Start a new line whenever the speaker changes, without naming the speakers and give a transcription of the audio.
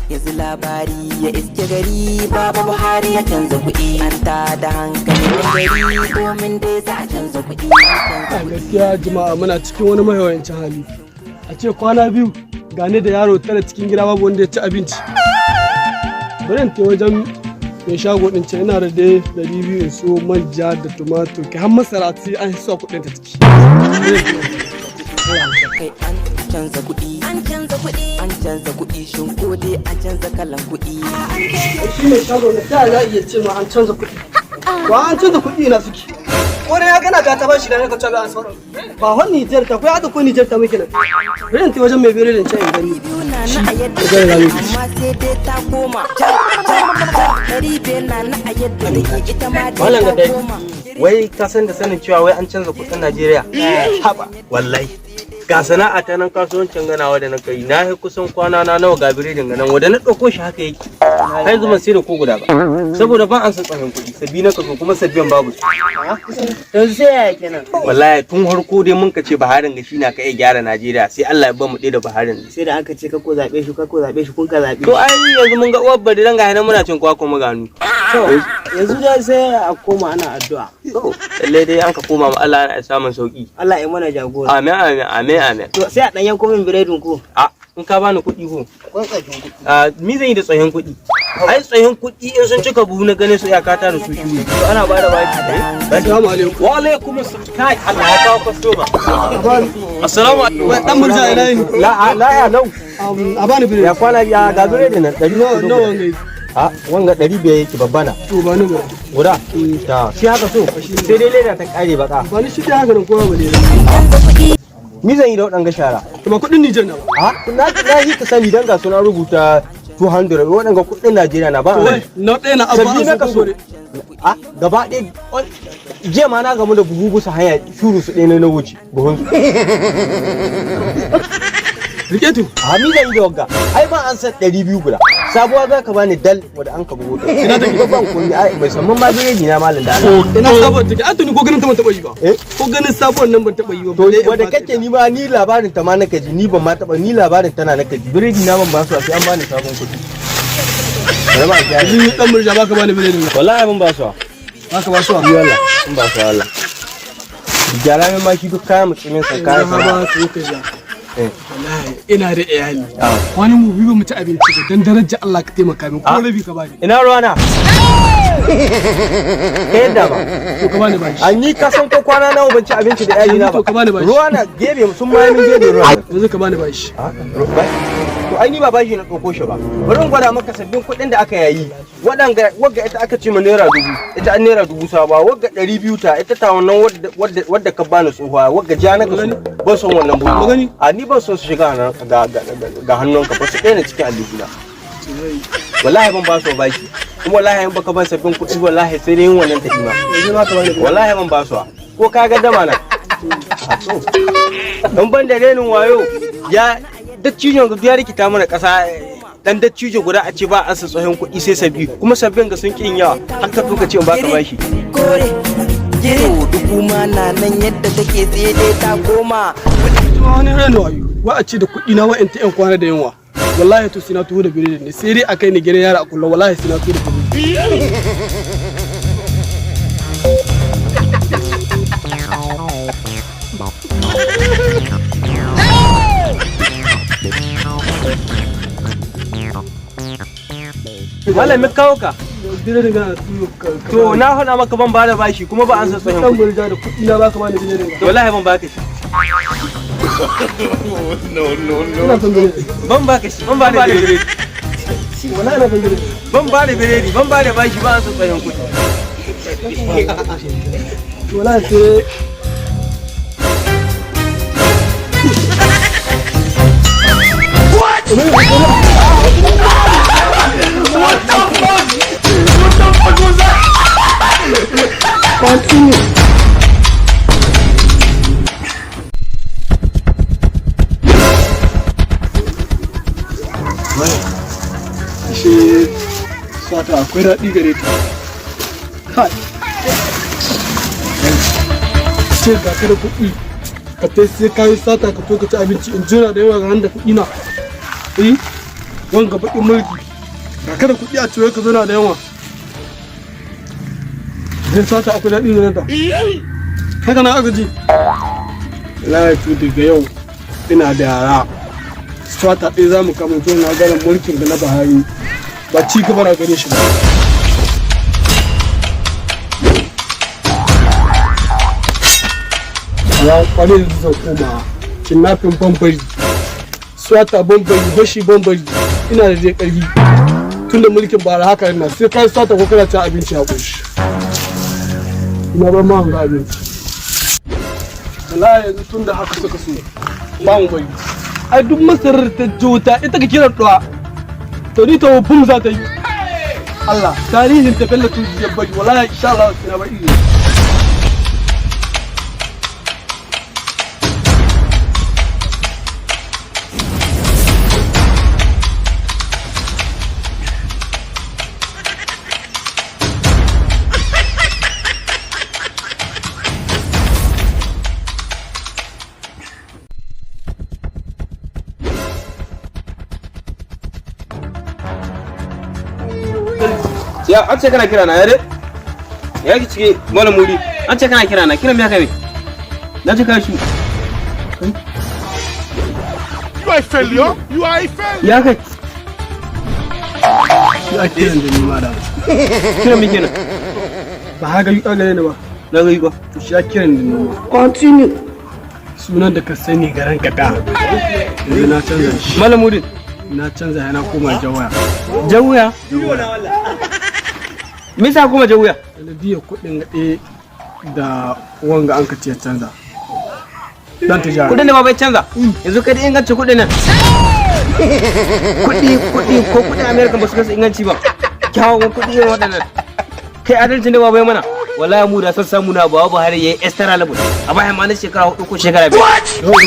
Yanzu labari ya iske gari, Baba Buhari ya canza kuɗi. An ta da hankalin gari domin dai za a canza kuɗi.
A gaskiya jama'a, muna cikin wani mayawancin hali. A ce kwana 2 gane da yaro tara cikin gida, babu wanda ya ci abinci. Bari in wajen mai shago din can, ina da dai 200 in so manja da tumatur, kai har masara sai an sa kuɗin ta ciki.
Kai, an canza kuɗi, an canza kuɗi, an canza kuɗi. Shin ko dai an canza kalan kuɗi?
Shi mai shago na ta za a iya ce ma an canza kuɗi ba? An canza kuɗi na suke ko ya gana ga ta bashi da ka ce an sauran ba hon Nijar ta ko ya ko Nijar ta muke nan. Bari in wajen mai biredin can in gani.
200 na na a yadda
Ga da rami.
Amma sai dai ta koma 500 na na a yadda take, ita ma dai
Malam
ta
Gaddafi,
koma.
Wai ka san da sanin cewa wai an canza kuɗin Najeriya? Haba, wallahi. Ga sana'a ta nan, kasuwancin ganawa da na kai, na yi kusan kwana na nawa, ga biredin ganan wanda na ɗauko shi haka yake. Har yanzu ban sai da ko guda ba. Saboda ban an san tsahin kuɗi, sabbi na kaso kuma sabbin babu su.
Yanzu sai yaya kenan?
Wallahi tun harko dai mun ka ce Buharin ga shi na ka iya gyara Najeriya, sai Allah ya ba mu ɗaya da Buharin.
Sai da aka ce kako zaɓe shi, kako zaɓe shi, kun ka zaɓe.
To ai yanzu mun ga uwar bari dan ga nan muna cin kwakwa mu gano.
To yanzu dai sai a koma ana addu'a.
To lallai dai an ka koma ma Allah ana samun sauki.
Allah ya mana jagora.
Amin, amin, amin, amin.
To sai a ɗan yanko min biredin ku.
A in ka bani kuɗi ko?
Akwai tsafin kuɗi.
A mi zan yi da tsohon kuɗi? Ai tsohon kuɗi in sun cika buhu na gane su, iyaka ta da su shiru.
To ana ba da baki.
Assalamu alaikum.
Wa alaikum assalam. Kai, Allah ya kawo kwastoma. Assalamu alaikum.
Dan murja, ina yin
La la ya lau.
A bani biredi.
Ya kwana, ya ga biredi nan ɗari
Nawa
uku.
nawa ne?
A wanga 500 yake, babba na.
To ba ni ba.
Guda. Ta shi haka so. Sai dai leda ta kare baka.
Ba ni shi dai haka nan, kowa ba ne.
Mi zan yi da waɗanga shara?
To ba kuɗin Nijar na ba.
A na yi ka sani dan ga suna rubuta 200, waɗanga kuɗin Najeriya na ba.
To wai na ɗaya na abba
Sabbi na
an so
kaso.
ko ne.
A gaba ɗaya jiya ma na gamu da buhu busa hanya shuru su ɗaya na wuce buhun su.
Rike to.
A mi zan yi da wagga? Ai ba an san 200 guda. Sabuwa za ka bani dal wadda an ka bugo ta. Ina take ban komi, ai bai san mun ma biredi na, malam, da Allah.
Ina sabuwar take? An tuni ko ganin ta ban taɓa yi ba.
Eh?
Ko ganin sabuwar nan ban taɓa yi ba.
To
Balle in
wadda
ba ta
kake ni ma ni labarin ta ma naka ji, ni ban ma taɓa, ni labarin tana naka ji. Biredi na ban ba su, sai an bani sabon kuɗi. Bari ba a gyara.
Yanzu dan murja baka bani biredin nan.
Wallahi ban ba su.
Baka ba su.
Yi wallah, in ba su wallah. Gyara min ma shi, duk kayan mutumin san kayan
Kayan
sana'a.
ba su ka ja.
Eh.
Wallahi ina da iyali.
Ah.
Wani mu biyu ba mu ci abinci ba, dan daraja Allah ka taimaka min, ko
Ah.
rabi ka bani.
Ina ruwana? Ka yadda ba.
To ka bani bashi.
An ni ka san ko kwana nawa ban ci abinci da iyali na ba.
To ka bani bashi.
Ruwana gebe sun ma min gebe ruwa.
Yanzu ka bani bashi.
Ah, to ai ni ba bashi na ɗauko shi ba. Bari in gwada maka sabbin kuɗin da aka yayi. Waɗanga wagga ita aka ce ma ₦1000, ita an ₦1000 sabuwa, wagga 200 ta, ita ta wannan wadda wadda ka bani tsohuwa, wagga ja na ka so. Ban son wannan buhu.
Magani?
A ni ban son su shiga ga hannunka ba, su ɗaya na cikin aljihuna. Wallahi ban ba su bashi. Kuma wallahi in baka ban sabbin kuɗi, wallahi sai dai yin wannan tafi ma.
Yanzu ma ka bani biredi.
Wallahi ban ba su, ko ka ga dama na. In ban da renin wayo ya dattijon ga ya rikita mana ƙasa, dan dattijo guda a ce ba an sa tsohon kuɗi sai sabbi, kuma sabbin ga sun ƙin yawa, har ka ka ce in baka bashi.
Kore girin dubu ma na nan yadda take, sai dai ta koma.
Kuma wani reno wayo. Wa a ce da kuɗi na wa'in ta yan kwana da yunwa. Wallahi to sai na tuho da biredi ne, sai dai a kai ni gidan yara a kullum, wallahi sai na tuho da biredi.
Malamin kawo ka.
Biredin gana tuyo ka.
To na faɗa maka ban bada bashi, kuma ba an sa tsohon
Dan
kuɗi.
murja, da kuɗi na baka bani biredin ga.
Wallahi ban baka shi.
Ina son biredi.
Ban baka shi, ban bada biredi.
Wallahi ina son biredi.
Ban bada biredi, ban bada bashi, ba an sa tsohon kuɗi.
Wallahi sai Continue. Ashe sata akwai daɗi gare ta. Kai. Ce ga ka da kuɗi, ka tai sai ka yi sata ka to ka ci abinci, in jira da yawa ga da kuɗi na. Eh, Wanga baƙin mulki. Ga kada kuɗi a ciwo ka zauna da yawa. Zai sata akwai daɗi da nata. Haka na agaji. Wallahi daga yau ina da yara. Sata ɗaya za mu kama zuwa na ganin mulkin da na Buhari. Ba ci gaba na gare shi ba. Ya kwale zan koma kidnapping bambari, swata bambari, bashi bambari. Ina da dai karfi tun da mulkin bara haka yana sai kai swata ko kana cin abinci a ƙoshi. Ina ban ma ga abinci. Wallahi yanzu tun da haka suka so ba mu bari. Ai duk masarar ta jota ita ka kiran ɗuwa to ni to bum za ta yi. Allah tarihin ta Bello Turji ya bari, wallahi insha Allah sai na bari.
Ya an ce kana kira na yare? Ya ki ciki malam Muri. An ce kana kira na, kiran me haka me? Na ce kai shi.
You are a failure. You are a failure.
Ya kai.
Shi a kiran da ni ma da
Kiran me kenan?
Ba haka yi ƙagare ne ba.
Na ga yi ba.
To shi a kiran da ni ma.
Continue.
Sunan da ka sani garan ka da yanzu na canza shi.
Malam Muri.
Na canza yana koma Jawaya.
Jawuya. Me yasa kuma jawuya?
Sanadiyar kuɗin gaɗe da wanga an ka ce canza dan tijara.
Kudin da ba bai canza. Yanzu kai da inganci kudin nan. Kudi kudi ko kudin America ba su kasa inganci ba. Kyawawan kudi irin waɗannan. Kai adalcin da ba bai mana. Wallahi mu da son samu na ba Buhari yayi extra level. A bayan ma na shekara 4 ko shekara 5.
Yau,